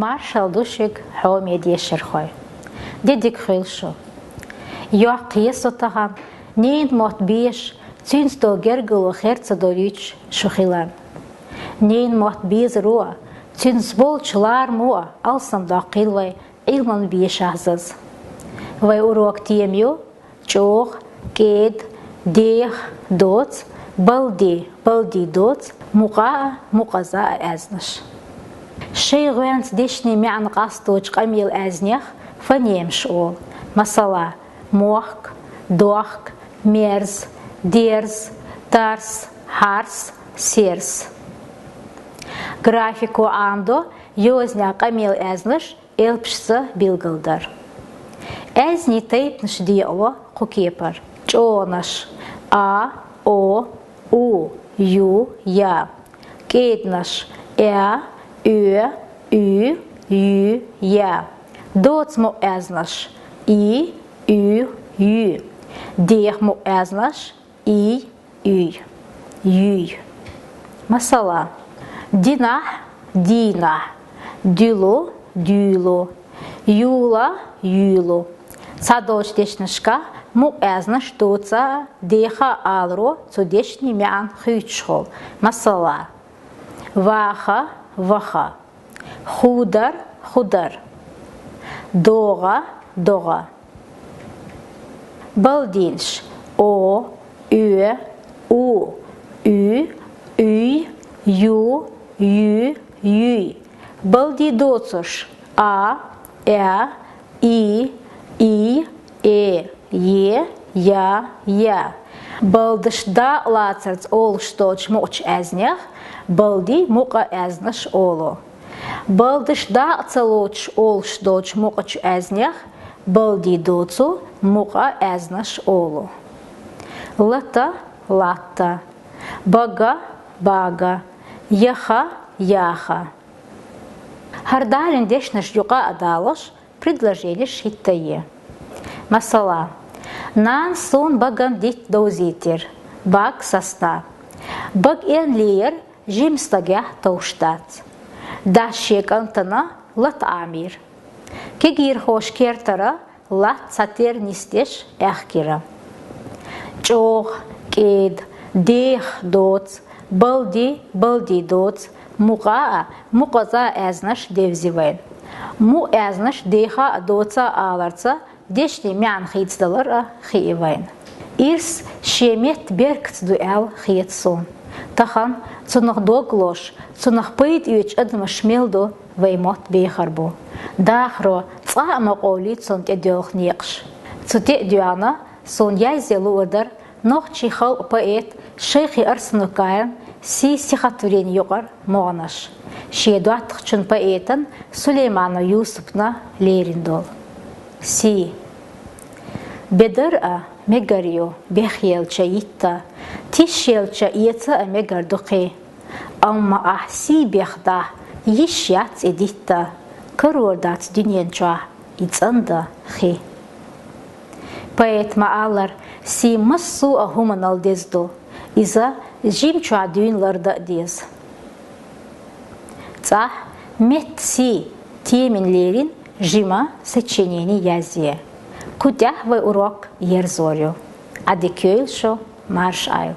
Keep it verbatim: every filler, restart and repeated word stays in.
Маршал ду шуга, хьоме дешархой. Де дика хуьлда шу. Йоккха я со тахан, ненан мотт безаш, цуьнца долу гергарло хер ца долуьйтуш шу хиларна. Ненан мотт безаро, цуьнца болчу ларамо алсамдоккхийла вай Ӏилманан бешахь заза. Вай урокан тема ю: чӀогӀа, кӀеда, деха, доца, балди, балди доца, мукъа а, мукъаза а аьзнаш. Шайн гӀоьнца дешнийн маьӀна къасточу къамелан аьзнех фонемаш олу. Масала, мохк, дохк, мерз, дерз, тарс, хьарс, серс. Графико Ӏамадо йозанехь къамелан аьзнаш элпашца билгалдар. Аьзнийн тайпанаш декъало кху кепара: чӀогӀанаш: а, о, у, ю, я. КӀеданаш: аь, оь, уь, юь, яь. Доца мукъа аьзнаш: и, уь, юь. Деха мукъа аьзнаш: ий, уьй, юй. Масала, динахь, дийнахь, дуьлу, дуьйлу, юла, юьйлу. Цхьадолчу дешнашкахь мукъа аьзнаш доца а, деха а аларо цу дешнийн маьӀна хуьйцуш хуьлу. Масала, ваха, ваха. Худар, худар. ДогӀа, догӀа. Балдинаш: о, оь, у, уь, уьй, ю, юь, юй. Балди доцурш: а, аь, и, ий, э, е, я, яь. Балдаш дакъа лацарца олуш долчу мукъачу аьзнех балди мукъа аьзнаш олу. Балдаш дакъа ца лоцуш олуш долчу мукъачу аьзнех балди доцу мукъа аьзнаш олу. Лата, латта. Бага, бага. Яха, яха. ХӀара далийна дешнаш юкъа а далош, предложенеш хӀиттае. Масала, нанас суна баган дитт довзийтира, баг сасна. Бага эрна леяр жима стагехь товш дац. Дас шен кӀантана лата Ӏамийра. Кегийрхоша кертара латта цхьатерра нисдеш аьхкира. ЧӀогӀа, кӀеда, деха, доца, балди, балди доца, мукъа а, мукъаза а аьзнаш девзи вайна. Мукъа аьзнаш деха а, доца а аларца дешнийн маьӀна хийцадалар а хии вайна. Ирс шен метта беркатца ду аьлла хета суна. Тахана цунах дог лош, цунах пайда оьцуш адамаш мел ду вайн мотт бехар бу. Дахаро цкъа а ма къовлий цунна тӀедоьлху некъаш. Цу тӀе а доьгӀна, суна язъян луур дара нохчийн халкъан поэт Шайхи Арсанукаевн «Сий» стихотворени юкъара могӀанаш, шен доттагӀчун поэтан Сулейманов Юсупна лерина долу. Сий. Бедар а мегар ю, бехъелча йитта, тишъелча эца а мегар ду кхин. Амма ахь сий бехдахь, йиш яц и дитта, карор дац дуьнен чохь и цӀандан хи. Поэта ма-аллара, сий массо а хӀуманал деза ду, иза жимчохь дуьйна лардан а деза. ЦӀахь «Метта сий» темина лерина жима сочинени язъе. Кху тӀехь вай урок ерзор ю. Ӏадика йойла шу, марша Ӏойла.